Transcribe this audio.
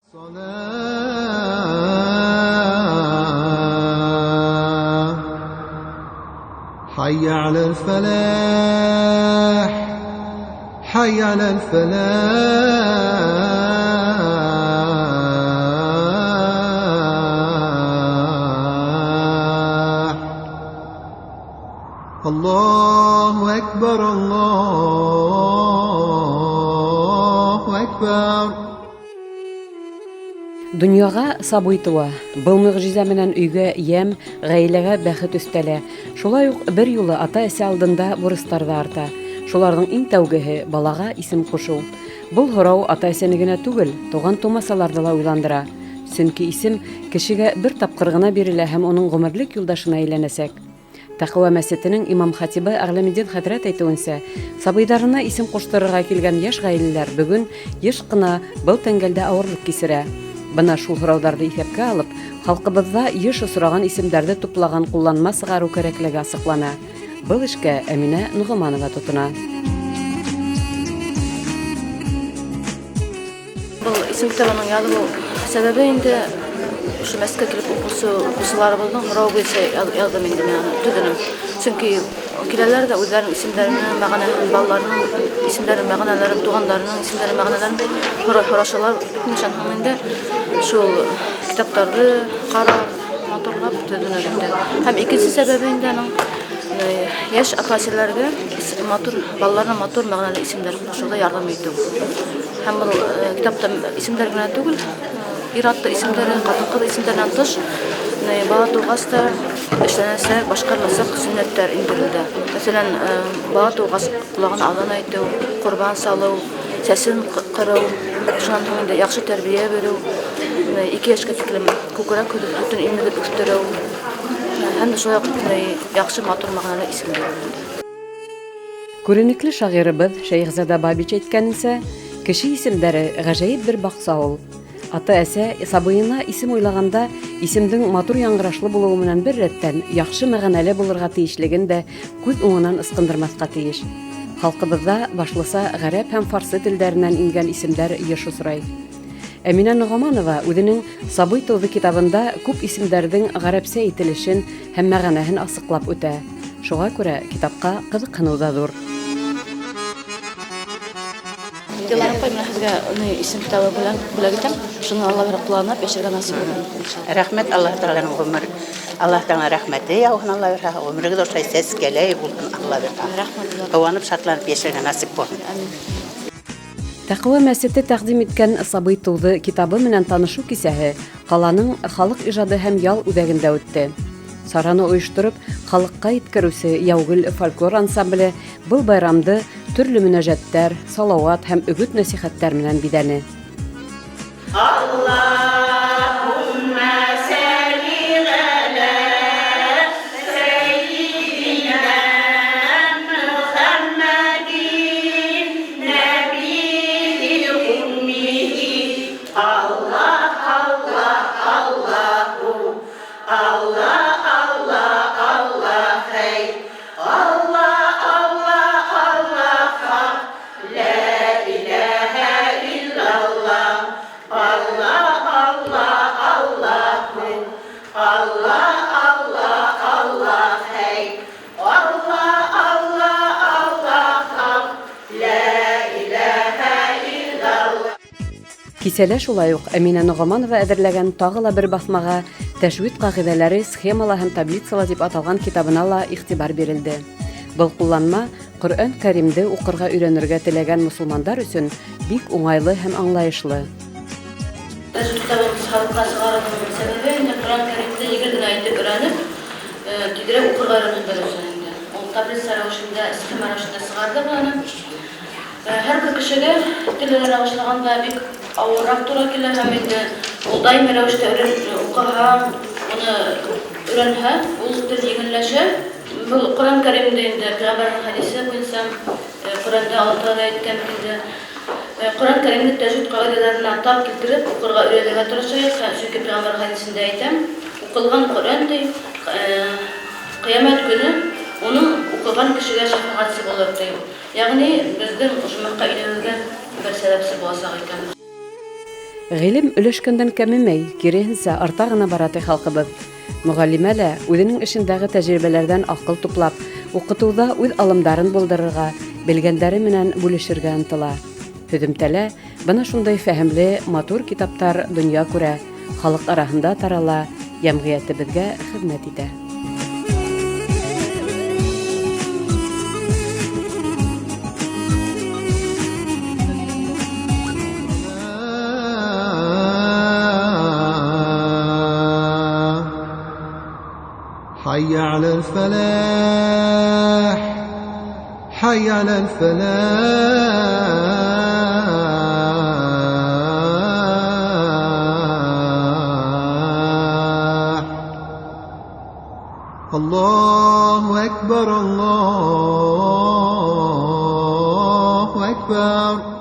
حي على الفلاح حي على الفلاح الله أكبر الله أكبر. Дөньяға сабый туа. Был мөғжизә менән өйгә йәм, ғаиләгә бәхет өҫтәлә. Шулай уҡ бер юлы ата-әсә алдында бурыстар ҙа арта. Шуларҙың иң тәүгеһе балаға исем ҡушыу. Был һорау ата-әсәне генә түгел, туған-тумасаларҙы ла уйландыра. Сөнки исем кешегә бер тапҡыр ғына бирелә һәм уның ғүмерлек юлдашына әйләнәсәк. Тәҡүә мәсетенең имам-хатибы Әғләметдин хәҙрәт әйтеүенсә, сабыйҙарына исем ҡуштырырға килгән йәш ғаиләләр бөгөн йыш ҡына был тәңгәлдә ауырлыҡ кисерә. Бына шул һорауҙарҙы иҫәпкә алып, халҡыбыҙҙа йыш осраған исемдәрҙе туплаған ҡулланма сығарыу кәрәклеге асыҡлана. Был эшкә Әминә Ноғоманова тотона. Был исем китабының яҙылыу сәбәбе инде ошо мәсеткә килеп уҡыусы уҡыусыларыбыҙҙың һорауы буйынса яҙҙым инде мин аны төҙөнөм. Сөнки киләләр ҙә үҙҙәренең исемдәренең мәғәнәһен, балаларының исемдәренең мәғәнәләрен, туғандарының исемдәренең мәғәнәләрен һорашалар. Бөтөн һуң инде шул китаптарҙы ҡарап, матурлап төҙөнөк инде. Һәм икенсе сәбәбе инде аның йәш ата-әсәләргә матур балаларына матур мәғәнәле исемдәр ҡушыуҙа ярҙам итеү. Һәм был китапта исемдәр генә түгел, ир-ат исемдәре, ҡатын-ҡыҙ исемдәренән тыш, бала тыуғас та эшләнәсәк, башҡарыласаҡ сөннәттәр индерелде. Мәҫәлән, бала тыуғас ҡолағына аҙан әйтеү, ҡорбан салыу, сәсен ҡырыу, шунан һуң инде яҡшы тәрбиә биреү, 2 йәшкә тиклем күкрәк һөтөн имеҙеп үҫтереү, һәм дә шулай уҡ яҡшы матур мәғәнәле исем биреү. Күренекле шағирыбыҙ Шәйехзада Бабич әйткәненсә, кеше исемдәре ғәжәйеп бер баҡса ул. Ата-әсә сабыйына исем уйлағанда исемдең матур яңғырашлы булыуы менән бер рәттән яҡшы мәғәнәле булырға тейешлеген дә күҙ уңынан ысҡындырмаҫҡа тейеш. Халҡыбыҙҙа башлыса ғәрәп һәм фарсы телдәренән ингән исемдәр йыш осрай. Әминә Ноғоманова үҙенең Сабый тыуҙы китабында күп исемдәрҙең ғәрәпсә әйтелешен һәм мәғәнәһен асыҡлап үтә. Шуға күрә китапҡа ҡыҙыҡһыныу ҙа ҙур. Дилара апай, мин һеҙгә исем китабы бүләк итәм. Шуны Алла бирә ҡулланып йәшәргә насип булһын, иншалла. Рәхмәт Аллаһ Тәғәләнең ғүмер, Аллаһ Тәғәләнең рәхмәте яуһын, Алла бирһә, ғүмерегеҙ ошолай сәскәләй булһын, Алла бирһә. Рәхмәт. Ҡыуанып, шатланып йәшәргә насип булһын. Амин. Тәҡүә мәсете тәҡдим иткән Сабый тыуҙы китабы менән танышыу кисәһе ҡаланың халыҡ ижады һәм ял үҙәгендә үтте. Сараны ойоштороп, халыҡҡа еткереүсе Яугөл фольклор ансамбле был байрамды төрлө мөнәжәттәр, салауат һәм өгөт-нәсихәттәр менән биҙәне. Аллаһумма салли аля саййидина Мухаммадин набийил умми. Аллах, Аллах, Аллаху, Аллах, Аллах, Аллах, хей. Аллах, Аллах, Аллах, хак. Ла илаһа иллаллах. Аллах, Аллах, Аллаху, Аллах, Аллах, Аллах, хей. Аллах, Аллах, Аллах, хак. Ла илаһа иллаллах. Кисәлә шулай уҡ Әминә Ноғоманова әҙерләгән тағы ла бер баҫмаға Тәжвид ҡағиҙәләре схемала һәм таблицала тип аталған китабына ла иғтибар бирелде. Был ҡулланма Ҡөрьән Кәримде уҡырға өйрәнергә теләгән мосолмандар өсөн бик уңайлы һәм аңлайышлы. Тәжвид китабын халыҡҡа сығарыуҙың сәбәбе инде Ҡөрьән Кәримде еңел генә итеп өйрәнеп, тиҙерәк уҡырға өйрәнһендәр өсөн инде. Ул таблица рәүешендә, схема рәүешендә сығарҙыҡ аны. Һәр бер кешегә тел өйрәнә башлағанда бик ауырыраҡ тура килә һәм инде ул даими рәүештә уҡыһа, уны өйрәнһә, ул тел еңелләшә. Был Ҡөрьән Кәримде инде пәйғәмбәрҙең хәдисе буйынса, Ҡөрьәндә Аллаһ Тәғәлә әйткән инде. Ҡөрьән Кәримде тәжвид ҡағиҙәләренә тап килтереп уҡырға өйрәнергә тырышайыҡ, сөнки пәйғәмбәр хәдисендә әйтәм, уҡылған Ҡөрьән ти, ҡиәмәт көнө уның уҡыған кешегә шәфәғәтсе булыр ти. Ягъни беҙҙең ожмахҡа инеүебеҙгә бер сәбәпсе буласаҡ икән. Ғилем өләшкәндән кәмемәй, киреһенсә, арта ғына бара, ти халҡыбыҙ. Мөғәллимә лә үҙенең эшендәге тәжрибәләрҙән аҡыл туплап, уҡытыуҙа үҙ алымдарын булдырырға, белгәндәре менән бүлешергә ынтыла. Һөҙөмтәлә бына шундай фәһемле, матур китаптар донъя күрә, халыҡ араһында тарала, йәмғиәтебеҙгә хеҙмәт итә. حي على الفلاح حي على الفلاح الله أكبر الله أكبر.